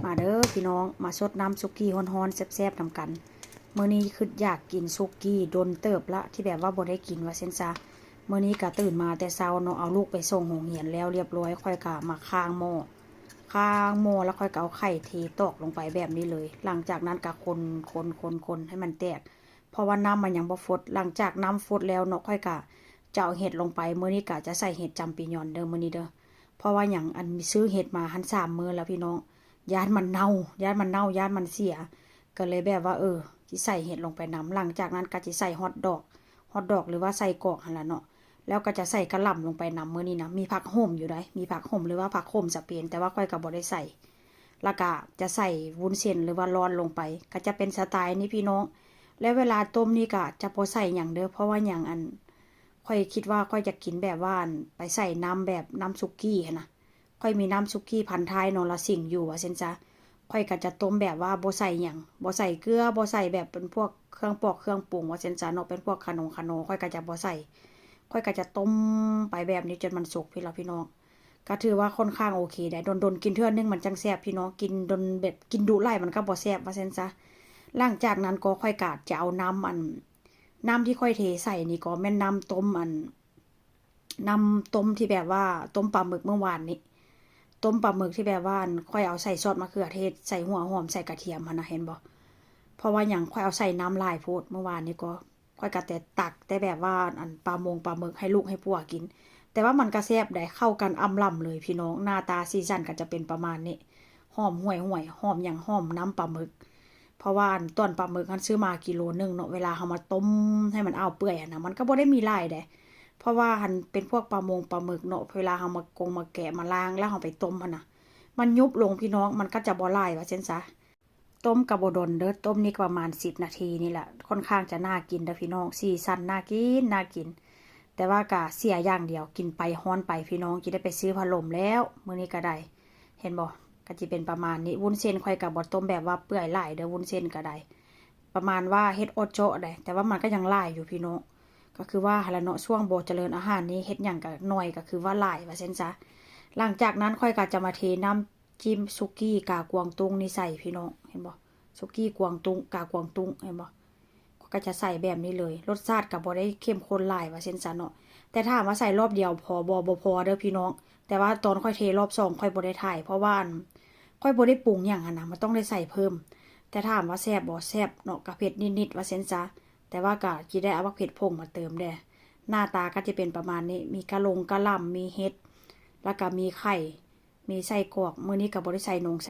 ມາເດີພີ່ນ້ອງ ມາຊົດນ້ຳສຸກີຮ້ອນໆແຊບໆນຳກັນ. ມື້ນີ້ຄຶດຢາກກິນສຸກີດົນເຕີບລະ ທີ່ແບບວ່າບໍ່ໄດ້ກິນວ່າຊັ້ນຊະ. ມື້ນີ້ກະຕື່ນມາແຕ່ເຊົ້າເນາະ ເອົາລູກໄປສົ່ງໂຮງຮຽນແລ້ວລຽບລ້ອຍ ຂ້ອຍກະມາຄ້າງໝໍ້ ຄ້າງໝໍ້ ແລ້ວຂ້ອຍກະເອົາໄຂ່ເທຕອກລົງໄປແບບນີ້ເລີຍ. ຫຼັງຈາກນັ້ນກະຄົນໆໆໃຫ້ມັນແຕກ ເພາະວ່ານ້ຳມັນຍັງບໍ່ຟົດ. ຫຼັງຈາກນ້ຳຟົດແລ້ວເນາະ ຂ້ອຍກະຈະເອົາເຫັດລົງໄປ. ມື້ນີ້ກະຈະໃສ່ເຫັດຈຳປີຍອນເດີ ມື້ນີ້ເດີ. ເພາະວ່າຫຍັງ ອັນຊື້ເຫັດມາຫັ້ນສາມມື້ແລ້ວພີ່ນ້ອງ ຢ້ານມັນເນົ່າ ຢ້ານມັນເນົ່າ ຢ້ານມັນເສຍ ກະເລີຍແບບວ່າ ເອີ ຊິໃສ່ເຫັດລົງໄປນຳ. ຫຼັງຈາກນັ້ນກະຊິໃສ່ຮອດດອກ ຮອດດອກ ຫຼືວ່າໄສ້ກອກຫັ້ນລະເນາະ ແລ້ວກະຈະໃສ່ກະຫຼ່ຳລົງໄປນຳ. ມື້ນີ້ນະ ມີຜັກໂຫມຢູ່ໃດ໋ ມີຜັກໂຫມ ຫຼືວ່າຜັກໂຂມສະເປນ ແຕ່ວ່າຂ້ອຍກະບໍ່ໄດ້ໃສ່. ແລ້ວກະຈະໃສ່ວຸ້ນເສັ້ນ ຫຼືວ່າລອດລົງໄປ ກະຈະເປັນສະໄຕລ໌ນີ້ພີ່ນ້ອງ. ແລ້ວເວລາຕົ້ມນີ້ກະຈະບໍ່ໃສ່ຫຍັງເດີ ເພາະວ່າຫຍັງ ອັນ ຂ້ອຍຄິດວ່າຂ້ອຍຈະກິນແບບວ່າ ອັນ ໄປໃສ່ນ້ຳແບບນ້ຳສຸກີຫັ້ນນະ. ຂ້ອຍມີນ້ຳສຸກີພັນທ້າຍນໍລະສິງຢູ່ວ່າຊັ້ນຊະ. ຂ້ອຍກະຈະຕົ້ມແບບວ່າບໍ່ໃສ່ຫຍັງ ບໍ່ໃສ່ເກືອ ບໍ່ໃສ່ແບບເປັນພວກເຄື່ອງປອກເຄື່ອງປຸງວ່າຊັ້ນຊະເນາະ ເປັນພວກຂະໜົງຂະໜໍ ຂ້ອຍກະຈະບໍ່ໃສ່. ຂ້ອຍກະຈະຕົ້ມໄປແບບນີ້ຈົນມັນສຸກພີ້ລະພີ່ນ້ອງ. ກະຖືວ່າຄ່ອນຂ້າງໂອເຄໄດ໋ ດົນໆກິນເທື່ອໜຶ່ງມັນຈັ່ງແຊບພີ່ນ້ອງ ກິນດົນແບບກິນດຸຫຼາຍມັນກະບໍ່ແຊບວ່າຊັ້ນຊະ. ຫຼັງຈາກນັ້ນກໍຂ້ອຍກະຈະເອົານ້ຳ ອັນ ນ້ຳທີ່ຂ້ອຍເທໃສ່ນີ້ກໍແມ່ນນ້ຳຕົ້ມ ອັນ ນ້ຳຕົ້ມທີ່ແບບວ່າຕົ້ມປາໝຶກມື້ວານນີ້ ຕົ້ມປາໝຶກທີ່ແບບວ່າ ອັນ ຂ້ອຍເອົາໃສ່ຊອດມະເຂືອເທດ ໃສ່ຫົວຫອມ ໃສ່ກະທຽມຫັ້ນນະ ເຫັນບໍ່? ເພາະວ່າຫຍັງ ຂ້ອຍເອົາໃສ່ນ້ຳຫຼາຍໂພດ ມື້ວານນີ້ກໍ ຂ້ອຍກະແຕ່ຕັກແຕ່ແບບວ່າ ອັນ ປາມົງປາໝຶກໃຫ້ລູກໃຫ້ຜົວກິນ ແຕ່ວ່າມັນກະແຊບໄດ໋ ເຂົ້າກັນອຳລຳເລີຍພີ່ນ້ອງ. ໜ້າຕາສີສັນກະຈະເປັນປະມານນີ້ ຫອມຫ່ວຍໆ ຫອມຫຍັງ ຫອມນ້ຳປາໝຶກ. ເພາະວ່າ ອັນ ຕອນປາໝຶກຫັ້ນຊື້ມາກິໂລໜຶ່ງເນາະ ເວລາເຮົາມາຕົ້ມໃຫ້ມັນເອົາເປື່ອຍຫັ້ນນະ ມັນກະບໍ່ໄດ້ມີຫຼາຍໃດ໋ ເພາະວ່າ ອັນ ເປັນພວກປາມົງປາໝຶກເນາະ ເວລາເຮົາມາກົງມາແກະມາລ້າງ ແລ້ວເຮົາໄປຕົ້ມຫັ້ນນະ ມັນຍຸບລົງພີ່ນ້ອງ ມັນກະຈະບໍ່ຫຼາຍວ່າຊັ້ນຊະ. ຕົ້ມກະບໍ່ດົນເດີ ຕົ້ມນີ້ກະປະມານສິບນາທີນີ້ແຫຼະ. ຄ່ອນຂ້າງຈະໜ້າກິນເດີພີ່ນ້ອງ ສີສັນໜ້າກິນ ໜ້າກິນ ແຕ່ວ່າກະເສຍຢ່າງດຽວ ກິນໄປຮ້ອນໄປພີ່ນ້ອງ ຊິໄດ້ໄປຊື້ພັດລົມແລ້ວ ມື້ນີ້ກະໄດ້ ເຫັນບໍ່? ກະຊິເປັນປະມານນີ້. ວຸ້ນເສັ້ນຂ້ອຍກະບໍ່ຕົ້ມແບບວ່າເປື່ອຍຫຼາຍເດີ ວຸ້ນເສັ້ນກະໄດ້ ປະມານວ່າເຮັດເອາະເຈາະໄດ໋ ແຕ່ວ່າມັນກະຍັງຫຼາຍຢູ່ພີ່ນ້ອງ. ກະຄືວ່າຫັ້ນລະເນາະ ຊ່ວງບໍ່ຈະເລີນອາຫານນີ້ ເຮັດຫຍັງກະໜ້ອຍ ກະຄືວ່າຫຼາຍວ່າຊັ້ນຊະ. ຫຼັງຈາກນັ້ນຂ້ອຍກະຈະມາເທນ້ຳ ຈິ້ມສຸກີກາກວາງຕຸ້ງນີ້ໃສ່ພີ່ນ້ອງ ເຫັນບໍ່? ສຸກີກວາງຕຸ້ງ ກາກວາງຕຸ້ງ ເຫັນບໍ່? ກະຈະໃສ່ແບບນີ້ເລີຍ ລົດຊາດກະບໍ່ໄດ້ເຂັ້ມຂຸ້ນຫຼາຍວ່າຊັ້ນຊະເນາະ. ແຕ່ຖາມວ່າໃສ່ລອບດຽວພໍບໍ່? ບໍ່ພໍເດີພີ່ນ້ອງ. ແຕ່ວ່າຕອນຂ້ອຍເທລອບສອງ ຂ້ອຍບໍ່ໄດ້ຖ່າຍ ເພາະວ່າ ອັນ ຂ້ອຍບໍ່ໄດ້ປຸງຫຍັງຫັ້ນນະ ມັນຕ້ອງໄດ້ໃສ່ເພີ່ມ. ແຕ່ຖາມວ່າແຊບບໍ່? ແຊບເນາະ ກະເຜັດນິດໆວ່າຊັ້ນຊະ ແຕ່ວ່າກະຊິໄດ້ເອົາບັກເຜັດຜົງມາເຕີມແດ່. ໜ້າຕາກະຈະເປັນປະມານນີ້ ມີກະຫຼົງກະຫຼ່ຳ ມີເຫັດ ແລ້ວກະມີໄຂ່ ມີໄສ້ກອກ. ມື້ນີ້ກະບໍ່ໄດ້ໃສ່ນົງໃສ່